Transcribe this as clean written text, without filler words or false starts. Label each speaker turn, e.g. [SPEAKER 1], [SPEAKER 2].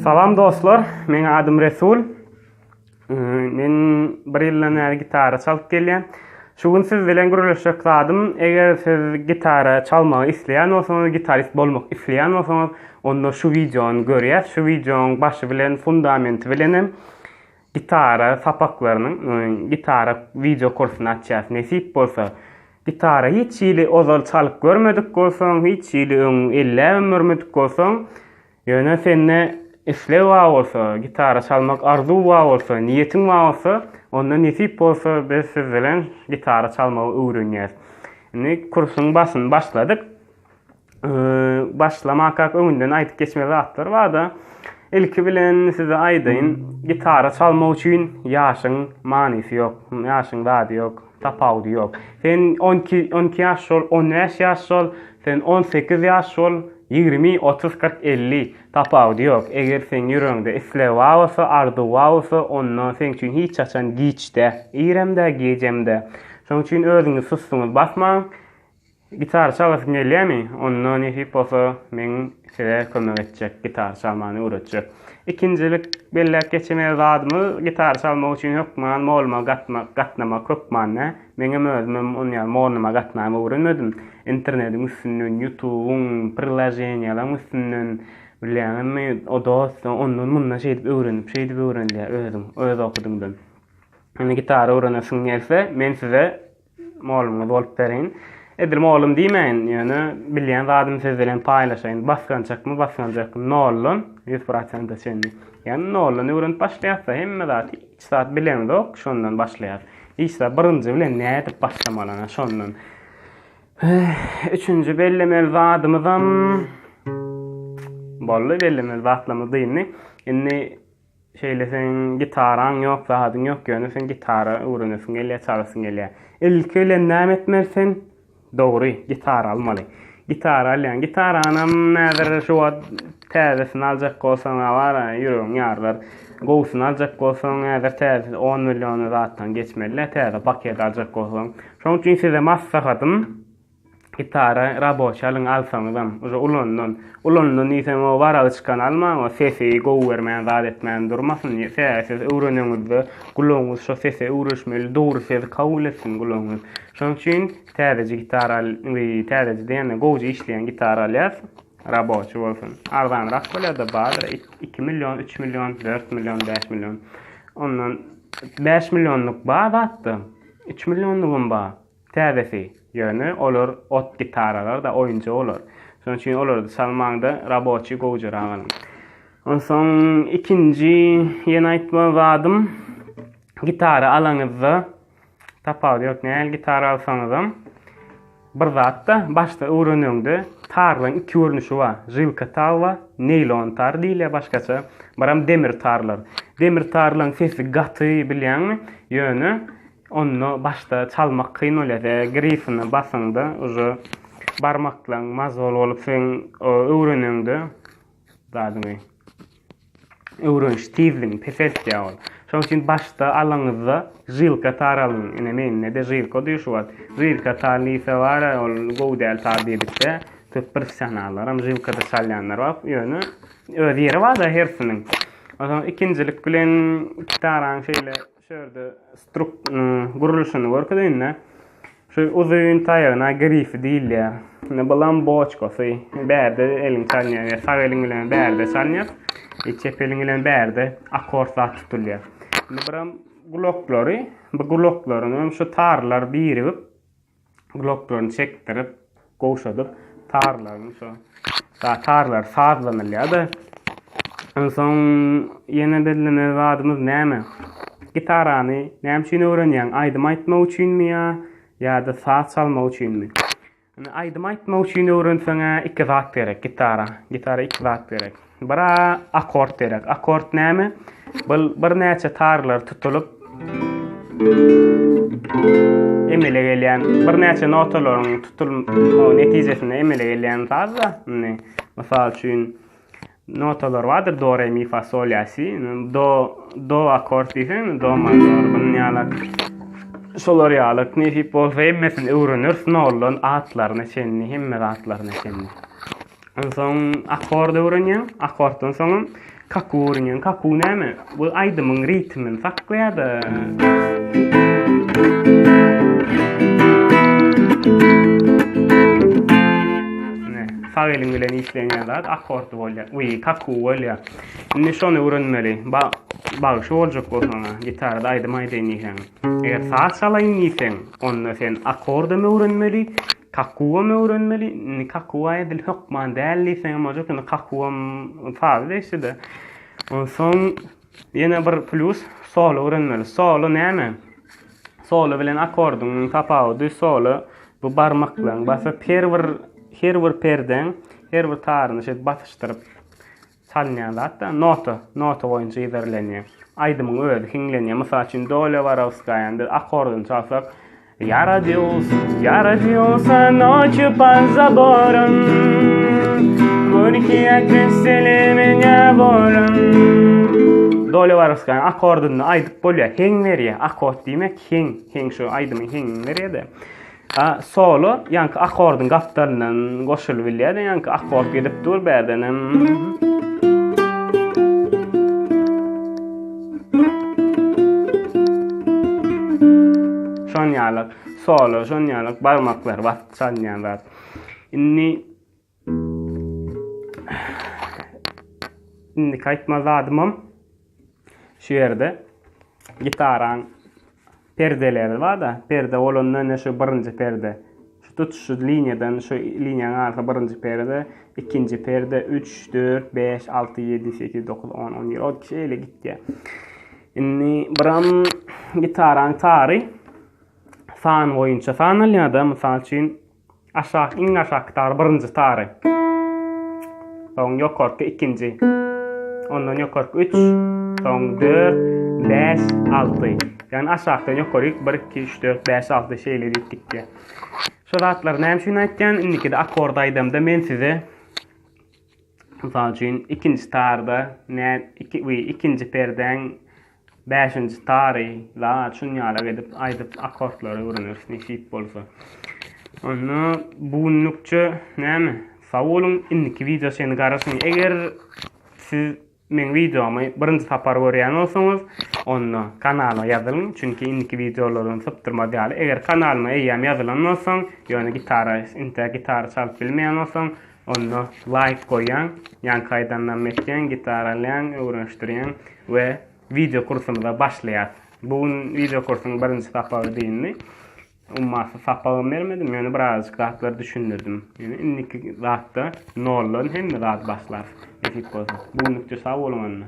[SPEAKER 1] Salam dostlar, meň adym Resul. Men bir ýyldan bäri gitara çalyp gelýän. Şu gün siz bilen gürleşjek zadym, eger siz gitara çalmagy isleýän bolsaňyz, gitarist bolmak isleýän bolsaňyz, onda şu wideony görýäs. Şu wideonyň başy bilen, fundamenti bilen hem gitara sapaklarynyň, gitara wideo kursuny açýas. Nesip bolsa, gitara hiç hili ozal çalyp görmedik bolsaň, hiç hili öň elläbem görmedik bolsaň, Ýöne sende isleg bar bolsa, gitara çalmak arzuw bar bolsa, niýetiň bar bolsa, onda nesip bolsa biz siz bilen gitara çalmagy öwrenýäs. Indi kursuň başyny başladyk. Başlamakak öňünden aýdyp geçmeli zatlar barda. Ilki bilen size aýdaýyn, gitara çalmak üçin ýaşyň manysy ýok, ýaşyň zady ýok, tapawudy ýok. Sen 12 12 ýaş bol, 15 ýaş bol, sen 18 ýaş bol, 20, 30, 40, 50, tapawudy ýok. Eger seň ýüregiňde isleg bar bolsa, arzuw bar bolsa, onda seň üçin hiç haçan giç dä. Irem dä, gijem dä. Şonuň üçin özüňizi sussuňyz basmaň. Gitara çalasyň gelýärmi? Onda nesip bolsa men size kömek etjek, gitara çalmany öwretjek. Ikinjilik belläp geçemeli zadymyz, gitara çalmak üçin hökman molluma gatmak, gatnamak hökman dä. Meňem özümem ony ýaly molluma gatnap öwrenmedim. Internediň üstünden, ýutubyň, priloženiýalaryň üstünden, bilýäňizmi, o dost, ondan mundan şeýdip öwrenip, şeýdip öwrenilýär özüň, öz okudyňdan. Indi gitara öwrenesiň gelse, men size mollumyňyz bolup bereýin. Edil mollum diýmäýin, ýöne bilýän zadymy siz bilen paýlaşaýyn. Basgançakmy, basgançak, noldan 100 prosente çenli. Ýagny noldan öwrenip başlaýas-da hemme zat Hiç zat bileňzok, şondan başlaýas. Hiç zat birinji bilen nädip başlamalyna şondan. Üçünji bellemeli zadymyzam boldy, bellemeli zatlarymyz dyndy. Indi şeýle seň gitaraň ýok, zadyň ýok, ýöne sen gitara öwrenesiň gelýär, çalasyň gelýär. Ilki bilen näme etmeli sen? Dogry, gitara almaly. Gitara alýaň. Gitaranam häzir şu wagt täzesini aljak bolsaň-a bar-a, ýüregiň ýarylar. Gowusyny aljak bolsaň, häzir täzesi on milliona zatdan geçmeli-dä, täze paket aljak bolsaň. Şonuň üçin size maslahatym, gitara raboçi alyň, alsaňyzam, uje ulanylan. Ulanylan diýsem, o waragy çykan almaň, o sesi gowy bermän, zat etmän durmasyn. Sebäbi siz öwreneňizde gulagyňyz şo sese öwreşmeli, dogry sesi kabul etsin gulagyňyz. Şonuň üçin täzeje gitara al, täzeje diýende gowja işleýän gitara alýas. Raboçy bolsun. Arzanrak bolýar-da bardyr. 2 million, 3 million, 4 million, 5 million. Ondan 5 millionlyk bar zatda. 3 millionlygam bar. Täzesi. Ýöne olar ot gitaralar-da, oýunjak olar. Şonuň üçin olary çalmaňda raboçy gowjarak alyň. Onsoň ikinji ýene aýtmaly zadym gitara alaňyzda Tapawudy ýok, nähili gitara alsaňyzam bir zatda başda öwreneňde tarlaryň iki görnüşi bar. Žilka tar bar, neýlon tar diýilýär başgaça. Biram demir tarlar. Demir tarlaryň sesi gaty bilýäňmi? Ýöne onda başda çalmak kyn bolýar. Sebäbi grifini basaňda uje barmaklaň mazol bolup seň öwreneňde zadyňy öwreniş tizligini peseltýär ol. Şonuň üçin başda alaňyzda žilka tar alyň. Ine mende-de žilka dur şu wagt. Žilka tar diýse bar, ol gowy däl tar diýdikde köp professionallaram žilkada çalýanlar bar. Ýöne öz ýeri bar-da hersiniň. Onsoň ikinjilik bilen gitaranyň şeýle Şu ýerde struk gurluşyny görkezeýin-de. Şu uzyn taýagyna grifi diýilýär. Indi bulam boçkasy. Bärde eliň çalynýar. Ýa sag eliň bilen bärde çalynýar. E, çep eliň bilen bärde akord zat tutulýar. Indi buram gulaklary, bu gulaklaryň hem şu tarlar birigip Gulaklaryny çekdirip, gowşadyp, tarlaryny şo tarlar sazlanylýar-da. Onsoň ýene bellemeli zadymyz näme? Gitarany näme üçin öwrenýäň? Aýdym aýtmak üçinmi ýa ýa-da saz çalmak üçinmi? Indi aýdym aýtmak üçin öwrenseň-ä iki zat gerek gitara. Gitara iki zat gerek. Bir-ä akord gerek. Akord näme? Bul birnäçe tarlar tutulyp emele gelýän birnäçe notalaryň tutulmagy netijesinde emele gelýän saz-da. Indi mysal üçin notalar bardyr do, re, mi, fa, sol, ýa, si. Do do akord diýseň, do mažor, bunun ýalak. Şolar ýaly nesip bolsa hemmesini öwreneris noldan atlaryna çenli hemme zatlaryna çenli. Onsoň akord öwrenýäň, akorddan soňam kaku öwrenýäň. Kaku näme? Bu aýdymyň ritmini saklaýar-da. Ne, sag eliň bilen işlenýän zat akord bolýar. Uý, kaku bolýar. Indi şony öwrenmeli. Ba bagşy boljak bolsaň, gitarada aýdym aýdaýyn diýseň. Eger saz çalaýyn diýseň, onda sen akordam öwrenmeli, Kakuwam öwrenmeli. Indi kakuwa edil hökman däl diýseňem boljak, indi kakuwam sazy degişli-de. Onsoň ýene bir plýus solo öwrenmeli. Solo näme? Solo bilen akkordyň tapawudy solo bu barmaklaryň basyp her bir her bir perdeň her bir taryny şeýdip basyşdyryp Çalynýan zat-da nota, nota boýunça yzarlanýar. Aýdymyň özi hiňlenýär. Mysal üçin, Dolýa Worowskaýany biz akkordyny çalsak, Ya rodился, ya rodился ночью под забором, Горькие окрестили меня вором. Dolýa Worowskaýanyň akkordyny aýdyp bolýar, heň berýär. Akkord diýmek heň, heň şu aýdymyň heňini berýär-de. A solo ýaňky akkordyň gapdalyndan goşulyp bilýär-de, ýaňky akkord gidip dur bärdenem. Şon ýaly solo, şon ýaly barmaklary basyp çalynýan zat. Indi Indiki aýtma zadymam şu ýerde gitaraň perdeleri bar-da, perde bolanda ine şu birinji perde. Şu tutuş şu liniýadan şu liniýanyň arasy birinji perde, ikinji perde, üç, dört, beş, alty, ýedi, sekiz, dokuz, on, on bir, on iki şeýle gitýär. Indi biram gitaraň tary san boýunça sanalýar-da, mysal üçin Aşak, iň aşaky tar birinji tary. Soň ýokarky ikinji. Ondan ýokarky üç, soň dört, bäş, alty. Ýagny aşakdan ýokaryk 1, 2, 3, 4, 5, 6 şeýle diýip gitýär. Şu zatlary näme üçin aýtýan? Indikide akkord aýdamda men size mysal üçin ikinji tarda nä iki we ikinji perdäň Bäşinji tary, zat, şun ýalak edip aýdyp akkordlary öwreneris nesip bolsa. Onda bu günlükçe näme? Sag boluň, indiki wideo çenli garaşyň. Eger siz meň wideomy birinji sapar görýän bolsaňyz, onda kanalyma ýazylyň, çünki indiki wideolardan sypdyrmaz ýaly. Eger kanalyma eýýäm ýazylan bolsaň, ýöne gitara, intäk gitara çalyp bilmeýän bolsaň, Onda laýk goýýaň, ýaňky aýdanlarymy etýäň, gitara alýaň, öwrenişdirýäň we wideo kursumyza başlaýas. Bu gün wideo kursuň birinji sapagy dyndy. Ummasy sapagam bermedim, ýöne birazajyk zatlary düşündirdim. Ýöne indiki zatda noldan hemme zady başlarys. Nesip bolsa. Bu günlükçe sag boluň onda.